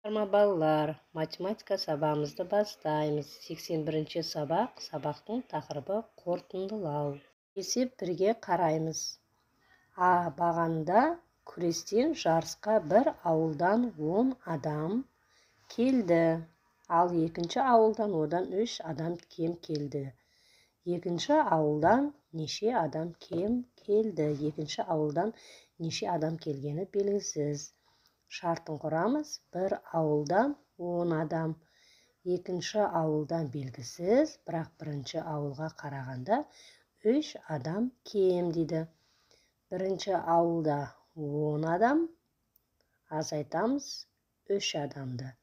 Балалар, математика сабағымызды бастаймыз. 81-ші сабақ, сабақтың тақырыбы қорытындылау. Есеп бірге қараймыз. А бағанда күрестен жарысқа бір ауылдан 10 адам келді, ал екінші ауылдан одан 3 адам кем келді. Екінші ауылдан неше адам кем келді? Екінші ауылдан неше адам келгені белгісіз. Шартын құрамыз. Бір ауылдан 10 адам, екінші ауылдан белгісіз, бірақ бірінші ауылға қарағанда 3 адам кем дейді. Бірінші ауылда 10 адам, азайтамыз 3 адамды.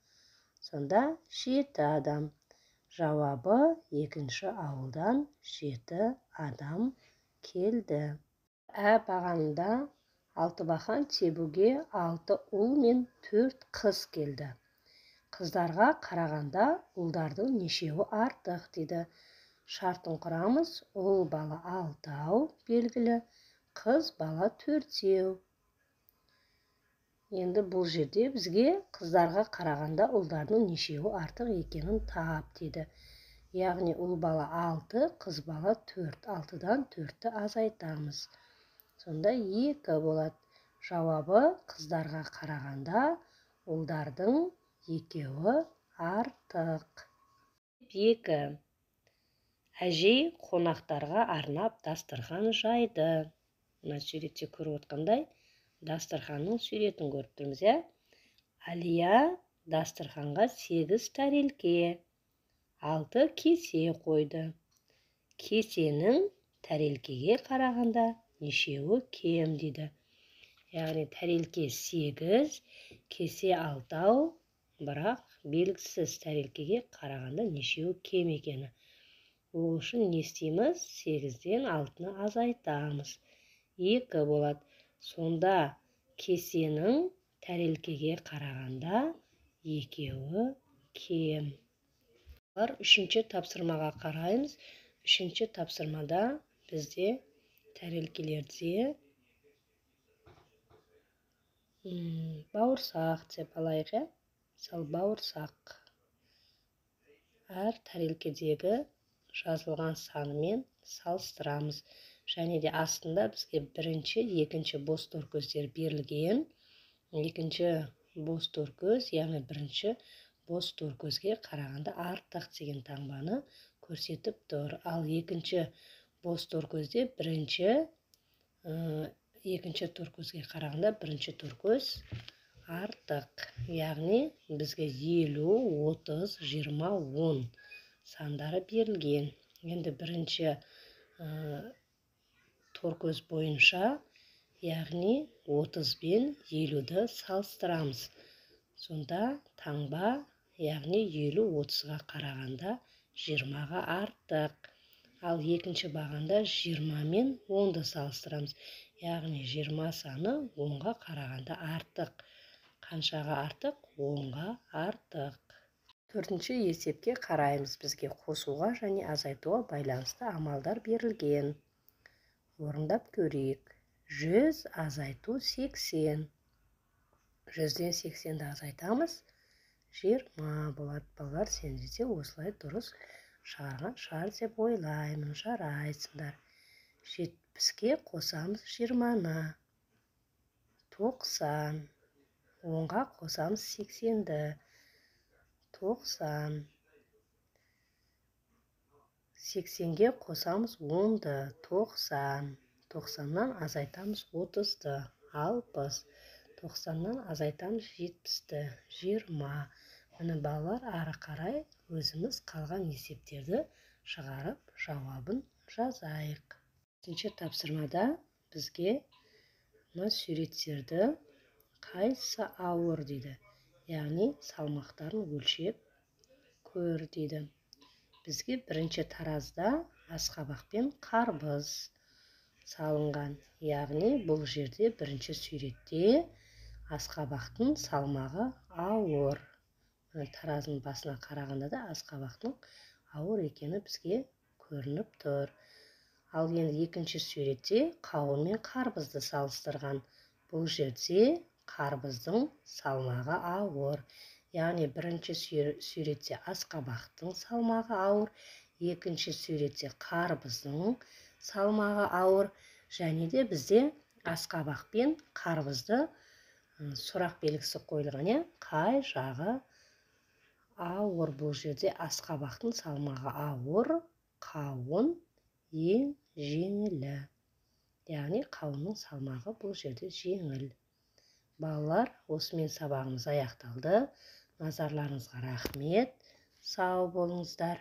Сонда 7 адам. Жауабы екінші ауылдан 7 адам келді. Ә бағанында Алтыбақан тебуге 6 ұл мен 4 қыз келді. Қыздарға қарағанда ұлдардың нешеуі артық дейді. Шартын құрамыз. Ұл бала 6 белгілі, қыз бала 4. Енді бұл жерде бізге қыздарға қарағанда ұлдардың нешеуі артық екенін тап дейді. Яғни ұл бала 6, қыз бала 4. 6-дан 4-ті азайтамыз. Сонда 2 болады. Жауабы қыздарға қарағанда ұлдардың екеуі артық. 2. Әжей қонақтарға арнап дастархан жайды. Мына суретте көріп отқандай дастарханның суретін көріп тұрмыз, иә? Алия дастарханға 8 тәрелке, 6 кесе қойды. Кесенің тәрелкеге қарағанда нешеуі кем дейді. Яғни тәрелке 8, кесе 6, бірақ белгісіз тәрелкеге қарағанда нешеуі кем екені. Ол үшін не істейміз? 8-ден 6-ны азайтамыз. 2 болады. Сонда кесенің тәрелкеге қарағанда екеуі кем. Үшінші тапсырмаға қараймыз. Үшінші тапсырмада бізде тәрелкелерде бауырсақ деп алайық, иә? Мысалы, бауырсақ. Әр тәрелкедегі жазылған санымен салыстырамыз. Және де астында бізге бірінші, екінші бос торкөздер берілген. Екінші бос торкөз, яғни бірінші бос торкөзге қарағанда артық деген таңбаны көрсетіп тұр. Ал екінші бос торкөзде екінші торкөзге қарағанда бірінші торкөз артық. Яғни бізге 50, 30, 20, 10 сандары берілген. Енді бірінші торкөз бойынша, яғни 30 бен 50-ді салыстырамыз. Сонда таңба, яғни 50 30-ға қарағанда 20-ға артық. Ал екінші бағанда 20 мен 10-ды салыстырамыз. Яғни 20 саны 10-ға қарағанда артық. Қаншаға артық? 10-ға артық. Төртінші есепке қараймыз. Бізге қосуға және азайтуға байланысты амалдар берілген. Орындап көрейік. 100 азайту 80. 100-ден 80-ді азайтамыз. 20 болады. Балалар, сендер де осылай дұрыс шығарған шығар деп ойлаймын. Жарайсыңдар. 70-ке қосамыз 20-ны. 90. 10-ға қосамыз 80-ді. 90. 80-ге қосамыз 10-ды. 90. 90-нан азайтамыз 30-ды. 60. 90-нан азайтамыз 70-ті. 20. Міне балалар, ары қарай өзіміз қалған есептерді шығарып, жауабын жазайық. Үшінші тапсырмада бізге мына суреттерді қайсысы ауыр дейді. Яғни салмақтарын өлшеп көр дейді. Бізге бірінші таразда асқабақ пен қарбыз салынған. Яғни бұл жерде бірінші суретте асқабақтың салмағы ауыр. Таразының басына қарағанда да асқабақтың ауыр екені бізге көрініп тұр. Ал енді екінші суретте қауын мен қарбызды салыстырған. Бұл жерде қарбыздың салмағы ауыр. Яғни бірінші суретте асқабақтың салмағы ауыр, екінші суретте қарбыздың салмағы ауыр. Және де бізде асқабақ пен қарбызды сұрақ белгісі қойылған, иә, қай жағы ауыр? Бұл жерде асқабақтың салмағы ауыр, қауын ең жеңілі. Яғни қауынның салмағы бұл жерде жеңіл. Балалар, осымен сабағымыз аяқталды. Назарларыңызға рахмет. Сау болыңыздар.